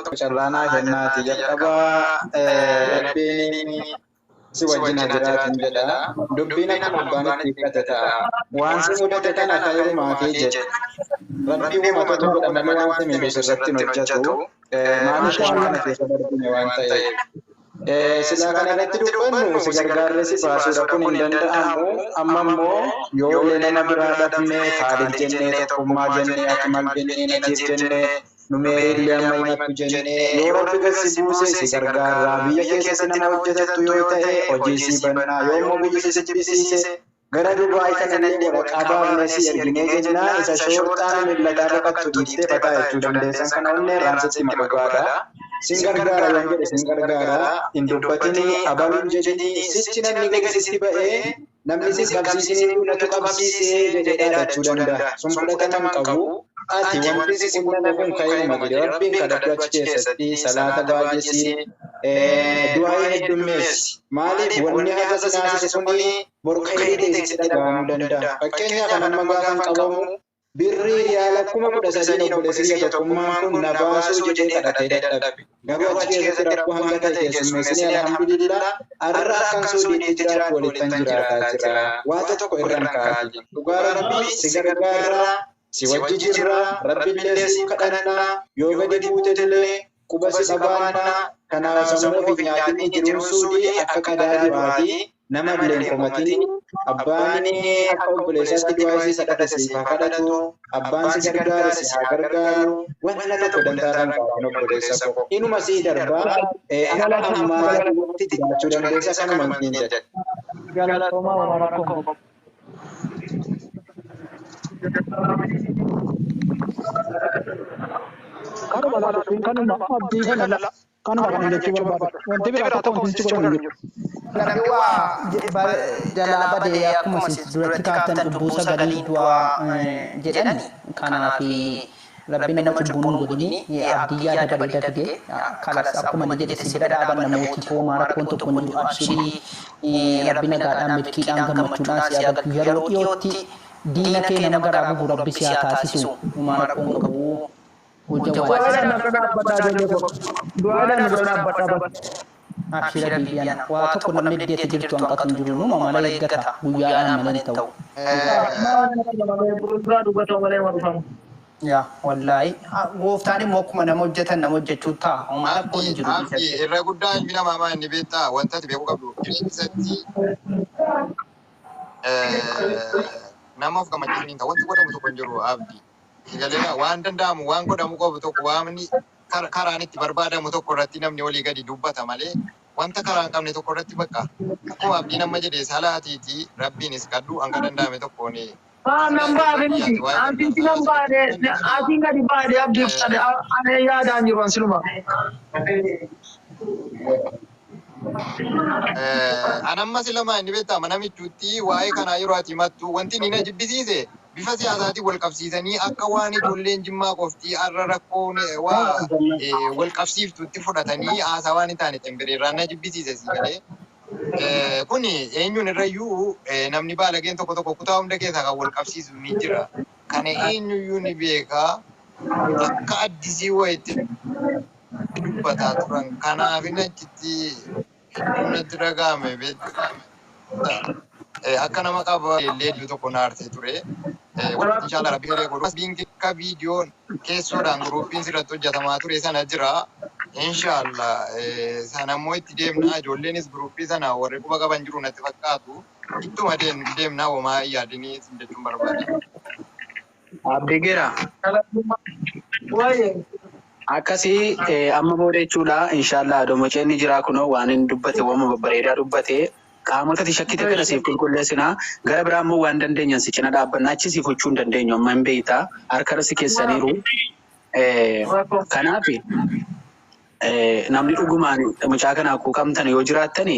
Carraanaa kennaati jalqabaa, Rabbiin si wajjin haa jiraatan jedha. Dubbiin akkuma abbaan itti hiikkate ta'a. Waan si mudate kana khayrumaa fi jedhe. Rabbii uumatatu godha malee waan si miidhu sirratti hin hojjetu. Maaliif waan kana keessa darbine waan ta'eef. Silaa kana irratti dubbannu si gargaarree si baasuudha, kun hin danda'amu. Amma immoo yoo illee nama biraa dhabne, Kaalid jennee, Tokkummaa jennee, Akmal jennee, Najiib jennee, Numeerillee amma himattu jennee, yoo Rabbi gad si buuse si gargaarraa. Biyya keessatti nama hojjetattu yoo ta'e hojii si bannaa, yoo immoo biyyi si jibbisiise gara Dubaay kanallee waraqaa baafnee si erginee jennaan isa shoorxaan millataa baqattu dhiiftee fataa jechuu dandeessan. Kana onnee irraan sitti hima, dhugaadha. Sin gargaara yoon jedhe sin gargaara. Hin dubbatinii, abaluun jedhinii, sichi namni gadi sitti ba'ee namni si qabsiisinii natu qabsiisee jedhee dhaadachuu danda'a. Sun fudhatama hin qabu. Ati wanti si qunname kun khayruma jedhe Rabbiin kadhadhu, achi keessatti salaata baay'isi, du'aayii heddummeessi. Maaliif wanni har'a si naasise kuni bor khayrii ta'e sitti dhaga'amuu danda'a. Fakkeenyaaf an amma gaafan qabamu birrii riyaala 13,000 obboleessi kiyya Tokkummaan kun na baasuu jedhee kadhatee dadhabe. Garuu achi keessatti rakkoo hanga ta'e keessummeessinee, alhamdulillah, har'a akkan Suudiitti jiraadhu walittan jiraataa jira. Waa tokko irra hin kaatin. Dhugaa Rabbii si gargaarra, si wajji jirra, Rabbillee siif kadhanna, yoo gadi buutellee quba si qabaanna. Kanaaf sammuu of hin nyaatinii, jiruun Suudii akka qadaa du'aati, nama illee hin komatini. Abbaan akka obboleessaatti du'aa isii kadhate siif haa kadhatu, abbaan si gargaare si haa gargaaru. Wanta tokko dantaa irra hin kaatin, obboleessa koo. Inuma sii darbaa, akka ammaatti jiraachuu dandeessa, kanuma hin jedhe. Galatoomaa, waan rakkoo hin qabu. Kanuma laata, kanuma abdii kana kanuma kan jechuu barbaadu. Wanti biraa tokko wanti sichi godhamu hin jiru. Namni waa jalaa badee akkuma isin duratti kaaftan cubbuu sagalii du'aa jedhani. Kanaaf Rabbi nama cubbuu nu godhini. Abdii yaada bareeda fide. Kalas, akkuma inni jedhe si bira dhaabanna, mootii koomaa, rakkoon tokko hin jiru. Abshirii, Rabbi nagaadhaan, milkiidhaan, gammachuudhaan si haa galchu. Yeroo dhiyootti diina kee nama garaa gubu Rabbi si haa taasisu. Homaa rakkoon qabu. Du'aadhaan na bira dhaabbataa, ijoollee koo. Du'aadhaan na bira dhaabbadhaa bas. Abshira biibiyana. Waa tokko namni iddeetti jirtu hanqatu hin jiru. Numa mala eeggata. Guyyaadhaan malee hin ta'u. Maal natti malee fuulduraa dubbata malee waan dhufamu. Yaa wallaahi, gooftaan immoo akkuma nama hojjetan nama hojjechuu ta'a. Homaa rakkoon hin jiru. Abdii, irra guddaa ilmi namaa maa inni beektaa? Wanta ati beekuu qabdu jireenya keessatti nama of gammachiisuun hin ta'u. Wanti godhamu tokko hin jiru, Abdii. Galeera waan danda'amu waan godhamu qabu tokko, waamni karaan itti barbaadamu tokko irratti namni olii gadi dubbata malee, wanta karaa hin qabne tokko irratti bakka akkuma Abdiin amma jedhe salaatiiti Rabbiinis kadhu hanga danda'ame tokkoon. Maa nan baate miti. Asitti nan baate. Asiin gadi baate, abdii fudhate. Ani yaadaan jiru an siluma. An amma sila inni beektaa mana michuutti waa'ee kanaa yeroo ati himattu wanti inni na jibbisiise bifa siyaasaatiin wal qabsiisanii akka waan ijoolleen Jimmaa qofti har'a rakkoon waa wal qabsiiftutti fudhatanii haasaa waan hin taane xembireerraan na jibbisiise, si galee. Kuni eenyuun irrayyuu namni baalageen tokko tokko kutaa hunda keessaa kan wal qabsiisu ni jira. Kana eenyuyyuu ni beekaa, akka addisii wayitti dubbataa turan. Kanaaf inni achitti hedduu natti dhaga'ame, beektaa. Akka nama qaba illee iddoo tokko na aarsee ture. Wanti inshallah Rabbi hiree godhu. Biin akka viidiyoon keessoodhaan groupiin sirratti hojjetamaa ture sana jira. Inshallah sana immoo itti deemna. Ijoolleenis groupii sana warri quba qaban jiru natti fakkaatu. Ittuma deemna, homaa hin yaadinii isin jechuun barbaada. Abdii Geeraa. Waayee. Akkasii amma booda jechuudha, inshallah domoceen ni jira, kunoo waan inni dubbate waanuma babbareedaa dubbate. Qaamota ati shakkite kana siif qulqulleessinaa. Gara biraa immoo waan dandeenyan si cina dhaabbanna. Achi siif gochuu hin dandeenyu, amma hin beektaa, harka irra si keessaniiru. Kanaaf namni dhugumaan mucaa kana quuqamtan yoo jiraattani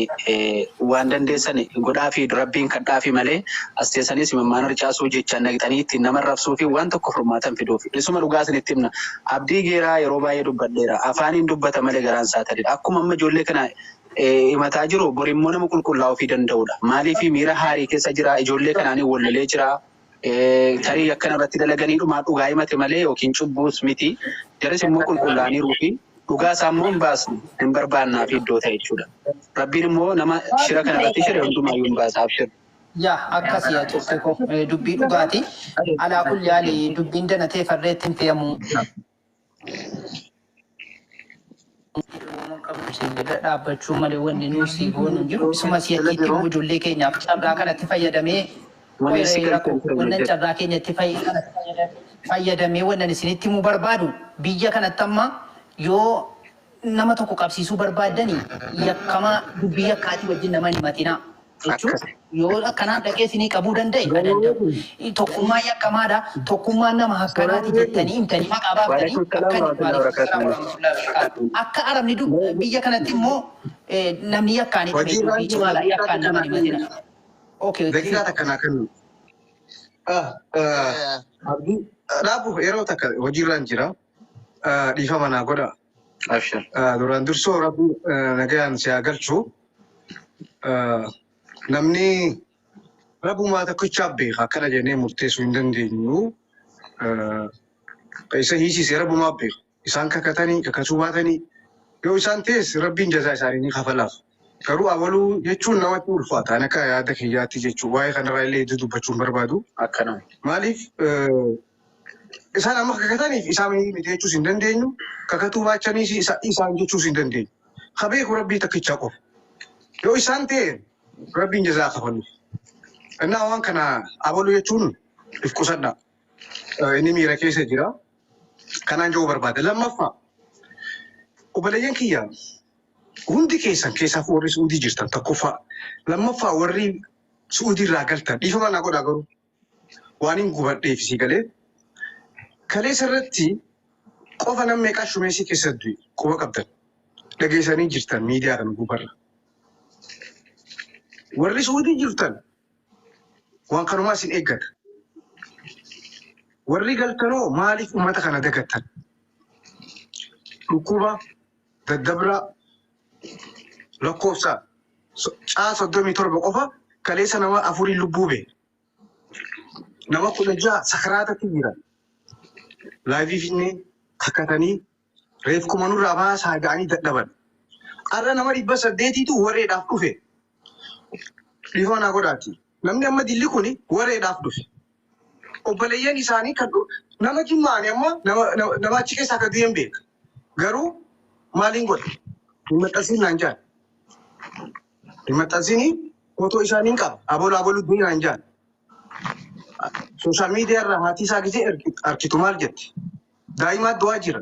waan dandeessan godhaa fi Rabbiin kadhaa fi malee as teessanis imimmaan harcaasuu jechaan dhaqxanii ittiin nama rabsuu fi waan tokko furmaatan fiduuf. Isuma dhugaa isinitti himna. Abdii Geeraa yeroo baay'ee dubbadheera. Afaaniin dubbata malee garaan isaa tadidha. Akkuma amma ijoollee kana himataa jiru, borimmoo nama qulqullaa'uu fi danda'udha. Maaliif miira haarii keessa jira, ijoollee kanaanii wallolee jira. Tarii akkana irratti dalaganii dhumaa dhugaa himate malee yookiin cubbuus miti. Jaris immoo qulqullaa'aniiruu fi Dhugaa isaa immoo hin baasnu hin barbaannaa fi iddoo ta'e jechuudha. Rabbiin immoo nama shira kana irratti shire hundumaayyuu hin baasa abshir. Yaa akkasii yaa tokko koo dubbii dhugaati. Alaa kulli haali dubbiin danatee farreetti hin fe'amu. Dhaabbachuu malee wanni nuyi si goonu hin jiru. Isuma si'achiitti immoo ijoollee keenyaaf carraa kanatti fayyadamee Wanni si rakkoo galchee wannan carraa keenyatti fayyadamee wannan isinitti himuu barbaadu biyya kanatti amma yoo nama tokko qabsiisuu barbaaddanii yakkamaa dubbii yakkaatii wajjin nama hin himatinaa. Jechuun Akkasi. yoo akkanaan dhaqee isinii qabuu danda'e ha danda'u. Tokkummaan yakkamaadha. Tokkummaan nama akkanaati jettanii himtanii maqaa baaftanii Waalaikum akka salaam inni warahmatullahi waalaikum salaam wabarakatuh. warahmatullahi wabarakatuh. Akka arabni biyya kanatti immoo namni yakkaan hidhame Hojiirraan dubbii jira cimaadha. daqiiqaa Yakkaan takka nama naa hin himatina. kenni. Okay, itti Daqiiqaa fufi. takka naa kennu. Ah, ah, Abdii dhaabu yeroo takka hojiirraan jira. Ah, Dhiifama naa godha. Abshir. Ah, Duraan dursoo rabbi nagayaan si haa galchu. Ah, Namni rabbumaa tokkichaaf beeka akkana jennee murteessuu hin dandeenyu. Ah, Isa hiisise rabbumaa beeka. Isaan kakatanii kakatuu baatanii yoo isaan ta'es rabbiin jazaa isaanii ni kafalaaf. Garuu awwaluu jechuun namatti ulfaata. Ani akka yaada kiyyaatti jechuun waa'ee kanarraa illee hedduu dubbachuu hin barbaadu. Akkanuma. Maaliif isaan amma kakataniif isaan miti jechuus hin dandeenyu. Kakatuu baachaniis isaan jechuus hin dandeenyu. Ka beeku rabbii tokkichaa qofa. Yoo isaan ta'e rabbiin jazaa kafaluuf. Innaa waan kana abaluu jechuun if qusadha. Inni miira keessa jira. Kanaan jiru barbaada. Lammaffaa obboleeyyan kiyya hundi keessan keessaaf warri Suudii jirtan tokkoffaa. Lammaffaa warri Suudii irraa galtan dhiifama naa godhaa garuu waan hin gubadheef sii galee kaleessa irratti qofa nam meeqaa shumeessii keessatti quba qabdan dhageessanii jirtan miidiyaa kana gubarra. Warri Suudii jirtan waan kanumaa isin eeggata. Warri galtanoo maaliif uummata kana dagattan? Dhukkuba daddabraa lakkoofsa caa 37 qofa kaleessa nama afurii lubbuu bee. Nama 16 sakaraatatti jira. Laayivii finnee kakkatanii reef kuma nurraa baasaa ga'anii dadhaban. Har'a nama 800tu wareedhaaf dhufe. Dhiifama naa godhaati. Namni amma dilli kuni wareedhaaf dhufe. Obboleeyyan isaanii kan nama jimmaani amma nama achi keessaa akka du'e hin beeka. Garuu maaliin godhe? Hin maxxansiin naan jaan. Hin maxxansiinii footoo isaanii hin qaba. Abolaa aboluu du'e naan jaan. Sooshaal miidiyaa irraa maatii isaa gisee arkitu maal jetti? Daa'imaa du'aa jira.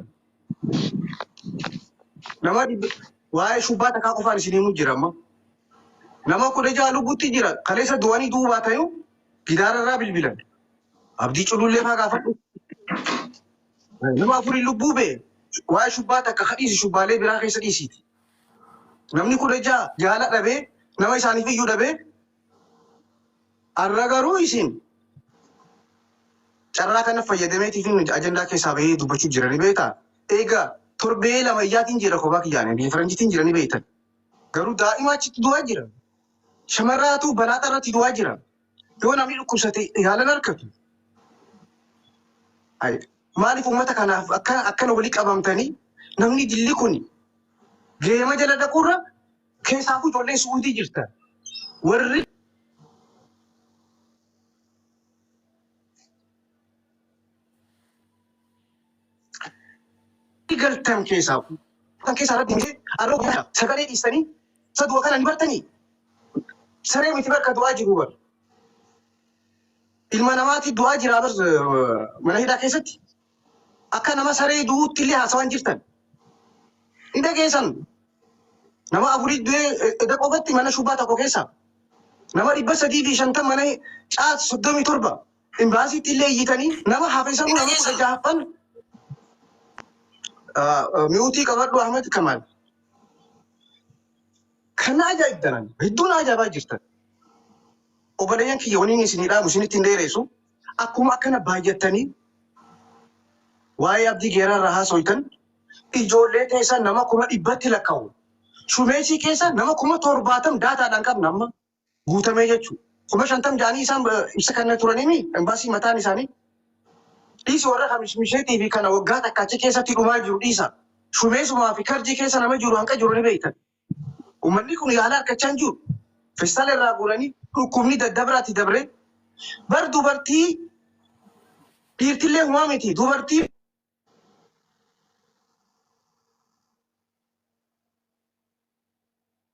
Nama waa'ee shubbaa takkaa qofaan isin himuu jira amma. Nama 16 lubbutti jira. Kaleessa du'anii du'uu baatayuu gidaara irraa bilbilan. Abdii culullee faa gaafadhu. Nama afurii lubbuu bee waa'ee shubbaa takka kadhiisi shubbaalee biraa keessa dhiisiiti. Namni 16 jaala dhabee nama isaaniif iyyuu dhabee har'a garuu isin carraa kana fayyadameetiif inni ajandaa keessaa bahee dubbachuu jira ni beektaa? Egaa torbee lama iyyaatiin jira kophaa kiyyaane biyya faranjiitiin jira ni beektan. Garuu daa'ima achitti du'aa jira. Shamarraatu balaaxa irratti du'aa jira. Yoo namni dhukkubsate yaalan argatu. Ay, Maaliif uummata kanaaf akkana walii qabamtanii namni dilli kun geema jala dhaquurra keessaafuu ijoolleen Suudii jirtan. Warri galtan keessaa kan keessaa rabbi miti arra sagalee dhiistanii isa du'a kana ni bartanii saree miti bakka du'aa jiru bar ilma namaati du'aa jira bar mana hidhaa keessatti akka nama saree du'uutti illee haasawaan jirtan hin dhageessan nama afurii du'ee eda qofatti mana shubaa tokko keessa nama 350 mana caa 37 imbaasiitti illee iyyitanii nama hafe sanuu nama 16ffan mi'uutii qabadhu Ahmed Kamal. Kana ajaa'ibdanan hedduun ajaa'ibaa jirtan. Obboleeyyan kiyya waniin isinii dhaamu isinitti hin dheeressu. Akkuma akkana baay'attanii waa'ee Abdii Geeraa irraa haasoytan ijoollee teessan nama 100,000tti lakkaa'u. Shumeesii keessa nama 70,000 daataadhaan qabna amma guutamee jechuudha. 50,000 ja'anii isaan ibsa kana turaniimi embaasii mataan isaanii. Dhiisi warra misheetii fi kana waggaa takka achi keessatti dhumaa jiru dhiisa. Shumeesumaa fi karjii keessa nama jiru hanqa jiru ni beektan. Uummanni kun yaala harkachaa hin jiru. Feestaala irraa guuranii dhukkubni daddabraatti dabre. Bar dubartii dhiirtillee humaa miti. Dubartii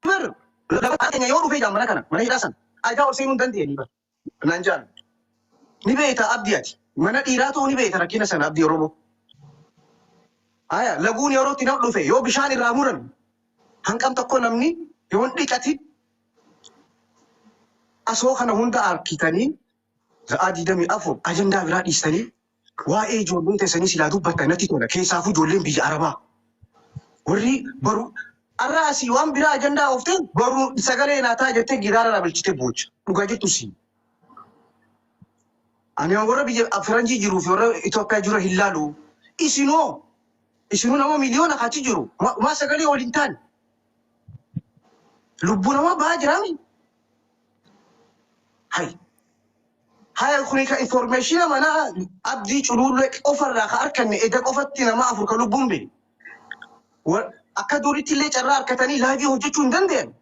bar lafa keenya yoo dhufee jaan mana kana mana hidhaa sana ajaa ol seenuu hin dandeenye bar. Naan jaan. Ni beekta abdii ati. Mana dhiiraa ta'uu ni beekta rakkina sana abdii Oromoo. Aya laguun yeroo itti nama dhufe yoo bishaan irraa muran hanqam tokko namni yoo hin dhiqatin asoo kana hunda harkitanii sa'aa 24 ajandaa biraa dhiistanii waa'ee ijoollee teessanii silaa dubbattan natti tola. Keessaafuu ijoolleen biyya Arabaa. Warri baru arra asii waan biraa ajandaa ooftee baru sagalee naa ta'a jettee gitaara irraa bilchitee boocha. Dhugaa jettu si. Ani warra biyya faranjii jiruu fi warra Itoophiyaa jiru hin laalu. Isinoo isinuu nama miliyoona kaachi jiru. Maa sagalee waliin hin taane. Lubbuu namaa bahaa jiraami. Hay. Haya kuni ka information mana abdii culuullee qofarraa ka arkanne eda qofatti nama afur ka lubbuun bee. Akka duritti illee carraa argatanii live hojjechuu hin danda'an.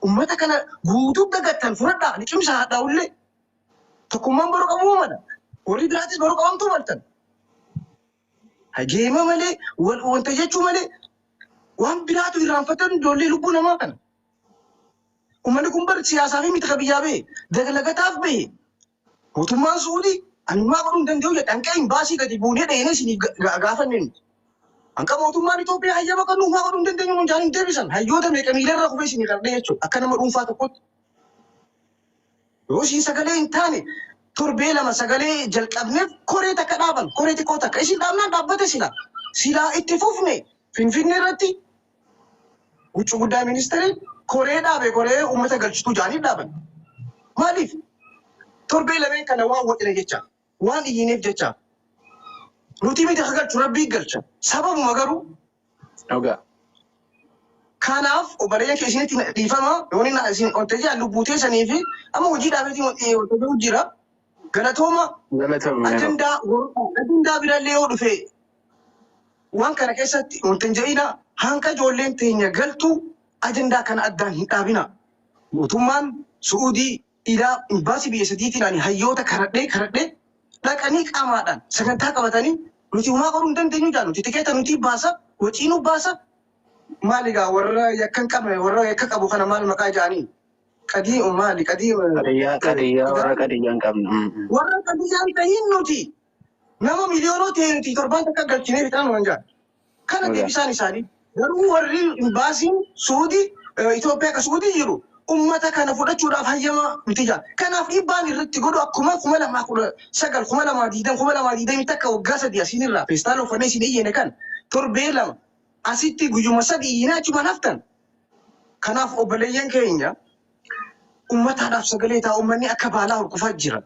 Ummata kana guutuu dagattan fudhadhaa liqimsa haadhaa'ullee. Tokkummaan baruu qabuu mala. Warri biraatis baruu qabamtuu maltan. Hageema malee wanta jechuu malee waan biraatu irraanfatan ijoollee lubbuu namaa kana. Uummanni kun bar siyaasaa fi miti ka biyyaa bahe dagalagataaf bahe. Mootummaan Suudii ani maa godhuu hin danda'u jedhe hanqa imbaasii gadi buunee dheenee isiniif gaafanne nuti. Hanqa mootummaan Itoophiyaa hayyama kennu maa godhuu hin dandeenyu nuun jaan hin deebisan. Hayyoota meeqa miilarra kufee isinii kadhadhee jechuudha akka nama dhuunfaa tokkotti. Yoo isin sagalee hin taane torbee lama sagalee jalqabneef koree takka dhaaban koree xiqqoo takka isin dhaabnaan dhaabbate silaa. Silaa itti fufne Finfinnee irratti wuccu guddaa ministeeriin koree dhaabe koree uummata galchituu jaaniif dhaaban. Maaliif? Torbee lameen kana waan wacne jecha waan iyyineef jecha nuti miti akka galchu rabbii galcha. Sababuma garuu Dhugaa. Kanaaf obboleeyyan kee isinitti dhiifama yoon inni isin ol ta'ee lubbuu teessanii fi amma hojii dhaabeetiin ol ta'ee jira. Galatooma Galatoomne. ajandaa ajandaa birallee yoo dhufe waan kana keessatti wanta hin jedhina hanqa ijoolleen teenya galtu ajandaa kana addaan hin dhaabina. Mootummaan Su'uudii ilaa imbaasii biyya sadiitiin ani hayyoota karadhee karadhee dhaqanii qaamaadhaan sagantaa qabatanii nuti homaa godhuu hin dandeenyu jaa nuti tikeeta nuti baasa wacii nu baasa maali gaa warra yakka hin qabne warra yakka qabu kana maal maqaa jaanii qadii maali qadii Qadiyyaa qadiyyaa warra qadiyyaa hin qabne. Warra qadiyyaa hin tahin nuti nama miliyoonoo ta'e nuti torbaan takka galchinee fixaan waan jaa kana deebisaan isaanii garuu warri imbaasiin Suudii Itoophiyaa ka Suudii jiru ummata kana fudhachuudhaaf hayyama miti jaa. Kanaaf dhiibbaan irratti godhu akkuma 2019 2020 2021 waggaa sadii asiin irraa feestaala uffannee isin iyyine kan torbee lama asitti guyyuma sadi iyyinaa achumaan haftan. Kanaaf obboleeyyan keenya ummataadhaaf sagalee ta'a ummanni akka baalaa hurkufaa jira.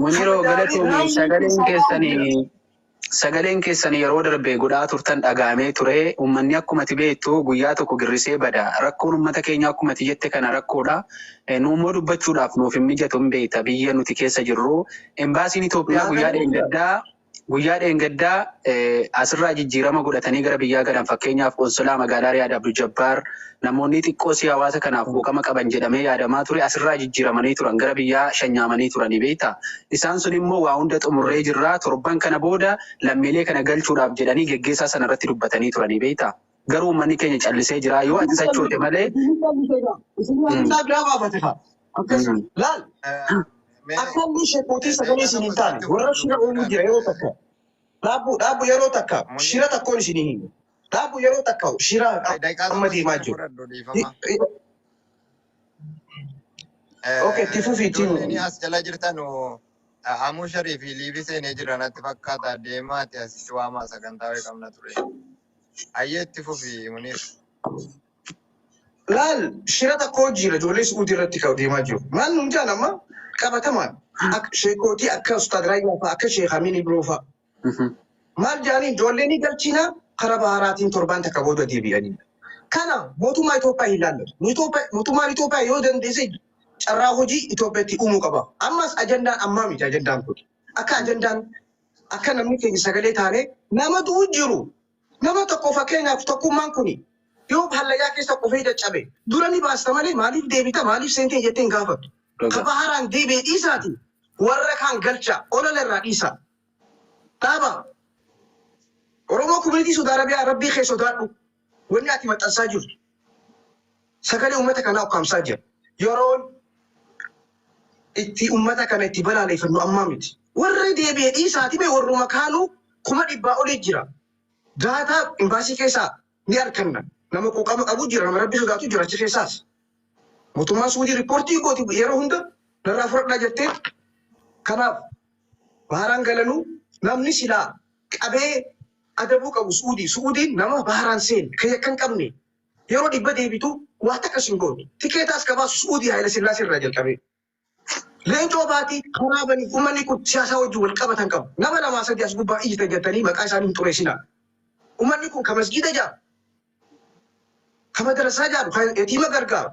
Muniroo Kabajaanii galatoomi raayyaa sagaleen keessaa ba'aa jira. keessanii sagaleen keessan yeroo darbe godhaa turtan dhagaamee ture. Uummanni akkuma ati beektu guyyaa tokko girrisee bada. Rakkoon uummata keenya akkuma ati jette kana rakkoodha. Nu immoo dubbachuudhaaf nuuf hin mijatu hin beekta biyya nuti keessa jirru. Embaasiin Itoophiyaa Naa guyyaa galee jira. dheengaddaa guyyaa dheengaddaa asirraa jijjiirama godhatanii gara biyyaa galan fakkeenyaaf qonsolaa magaalaa Riyaad Abdul Jabbaar namoonni xiqqoo si hawaasa kanaaf quuqama qaban jedhamee yaadamaa ture asirraa jijjiiramanii turan gara biyyaa shanyaamanii turanii beekta. Isaan sun immoo waa hunda xumurree jirraa torban kana booda lammiilee kana galchuudhaaf jedhanii geggeessaa sana irratti dubbatanii turanii beekta. Garuu uummanni keenya callisee jira yoo ati Isin sochoote malee. callisee gaa. Isin ajandaa biraa baafate kaa. Akkas laal akka inni sheekootii sagalee Daqiiqaa isin hin tokko taane sitti warra fudhadhu shira uumuu jira yeroo takka. Dhaabbu dhaabbu yeroo takka shira Munir takkoon isinii himu. Dhaabbu yeroo takka shira daqiiqaa amma tokko deemaa sitti jiru. fudhadhu dhiifama. Okay, itti fufiitiin. Ijoolleen as jala jirtan Amuu Sharii fi Liibii seenee jira natti fakkaata deemaati asitti waamaa sagantaa wayii qabna ture. Ayyee itti fufi Munir. Laal shira tokko jira ijoollee Su'uudii irratti kan deemaa jiru. Maal nuun jaan amma qabatamaan akka sheekootii akka Ustaad Raayyaa fa'a akka Sheekh Amiin Ibroo fa'a. Maal jaaniin ijoollee ni galchina karaa baharaatiin torbaan takka booda deebi'anii. Kana mootummaa Itoophiyaa hin laallatu. Mootummaan Itoophiyaa yoo dandeesse carraa hojii Itoophiyaatti uumuu qaba. Ammas ajandaan ammaa miti ajandaan kun. Akka ajandaan akka namni keenya sagalee taane nama du'u jiru. Nama tokko fakkeenyaaf tokkummaan kuni yoo hallayyaa keessa qofee caccabe dura ni baasta malee maaliif deebita maaliif seentee jettee hin gaafattu. Ka baharaan deebi'e dhiisaati warra kaan galcha olola irraa dhiisa. Dhaaba Oromoo Community Saudi Arabiyaa rabbii kee sodaadhu wanni ati maxxansaa jirtu sagalee uummata kanaa ukkaamsaa jira. Yeroon itti uummata kana itti balaaleeffannu ammaa miti. Warri deebi'e dhiisaati mee warruma kaanuu 100,000 olii jira. Daataa imbaasii keessaa ni arganna. Nama quuqama qabu jira, nama rabbi sodaatu jira achi keessaas. Mootummaan Suudii riippoortii gooti yeroo hunda narraa fudhadhaa jettee. Kanaaf baharaan galanuu namni silaa qabee adabuu qabu Suudii. Suudiin nama baharaan seene kan yakka hin qabne yeroo dhibba deebitu waa takka sin gootu. Tikeetaas ka baasu Suudii Haayila Sillaasee irraa jalqabee. Leencoo baatii karaa banii uummanni kun siyaasaa wajjin wal qabatan qabu. Nama lamaa sadii as gubbaa iyyitan jettanii maqaa isaanii hin xureessinaa. Uummanni kun ka masgiida ijaaru, ka madrasaa ijaaru, ka yatiima gargaaru.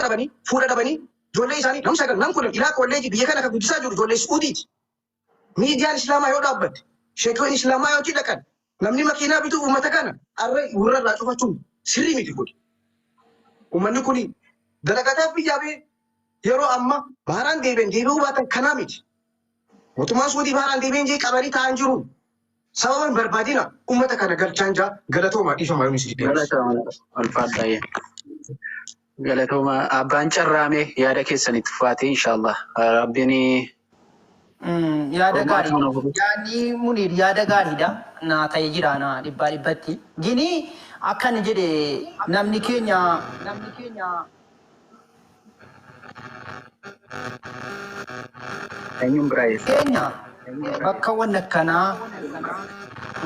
Dhabanii, fuudha dhabanii, ijoollee isaanii nam 9, nam 10 ilaa kolleejii biyya kana ka guddisaa jiru ijoollee Su'uudiiti. Miidiyaan Islaamaa yoo dhaabbatte, sheekoon Islaamaa yoo achi dhaqan, namni makiinaa bituuf uummata kana arra gurra irraa cufachuun sirrii miti kun. Uummanni kun dalagataaf biyyaa ba'e yeroo amma baharaan deebi'an deebi'uu baatan kanaa miti. Mootummaan Suudii baharaan deebi'an jee qabanii taa'an jiru. Sababa hin barbaadina uummata kana galchaan jaa galatooma dhiifama yoon isin deebisu. Galatooma ulfaadhaa. Galatooma abbaan carraame yaada keessan itti fufaatee inshaallah. Rabbiin Yaada Ormaa gaarii. kana godhu. Yaadni Muniir yaada gaariidha. Naa ta'ee jira naa dhibbaa dhibbatti. Gini akka inni jedhe namni keenya Eenyuun biraa eessa? keenya bakka wanni akkanaa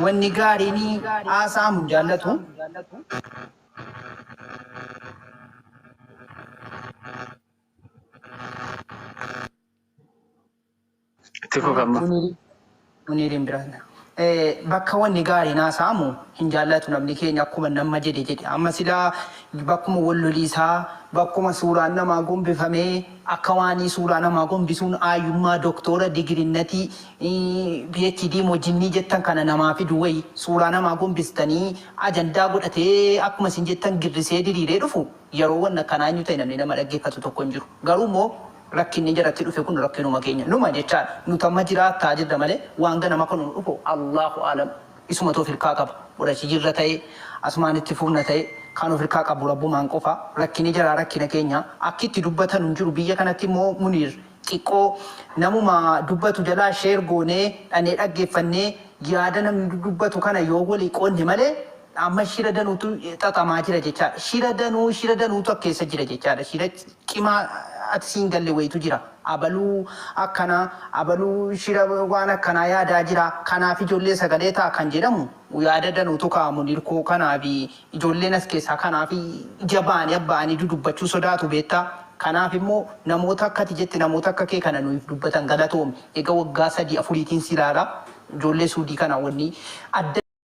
wanni gaariin haasa'amu hin jaallatu. Itti fufamma. Muniiriin biraan. Bakka wanni gaariin haasa'amu hin jaallatu namni keenya akkuma nama jedhe jedhe. Amma silaa bakkuma wal loliisaa bakkuma suuraan namaa gombifamee akka waanii suuraa namaa gombisuun aayyummaa doktora digirinnatii PhD moo jinnii jettan kana namaa fidu wayi suuraa namaa gombistanii ajandaa godhatee akkuma isin jettan girrisee diriiree dhufu yeroo wanna akkanaa eenyu ta'e namni nama dhaggeeffatu tokko hin jiru. Garuu immoo rakkinni jaratti dhufe kun rakkinuma keenya numa jechaadha. Nuti amma jiraattaa jirra malee waan ganama kan nu dhufu Allahu alam isumatu of hirkaa qaba. Godhachi jirra ta'e asumaan itti fufna ta'e kan of hirkaa qabu rabbumaan qofa. Rakkini jaraa rakkina keenya akki itti dubbatan hin jiru biyya kanatti immoo Muniir xiqqoo namuma dubbatu jalaa share goonee dhanee dhaggeeffannee yaada namni dubbatu kana yoo walii qoodne malee amma shira danuutu xaxamaa jira jechaadha. Shira danuu shira danuutu as keessa jira jechaadha. Shira cimaa ati siin galle wayitu jira. Abaluu akkana abaluu shira waan akkanaa yaadaa jira. Kanaaf ijoollee sagalee ta'a kan jedhamu yaada danuutu ka'a Muniir koo kanaaf ijoolleen as keessaa kanaaf ija ba'anii abba'anii dudubbachuu sodaatu beektaa. Kanaaf immoo namoota akka ati jette namoota akka kee kana nuuf dubbatan galatoomi. Egaa waggaa sadii afuriitiin si ilaala. Ijoollee Suudii kana wanni adda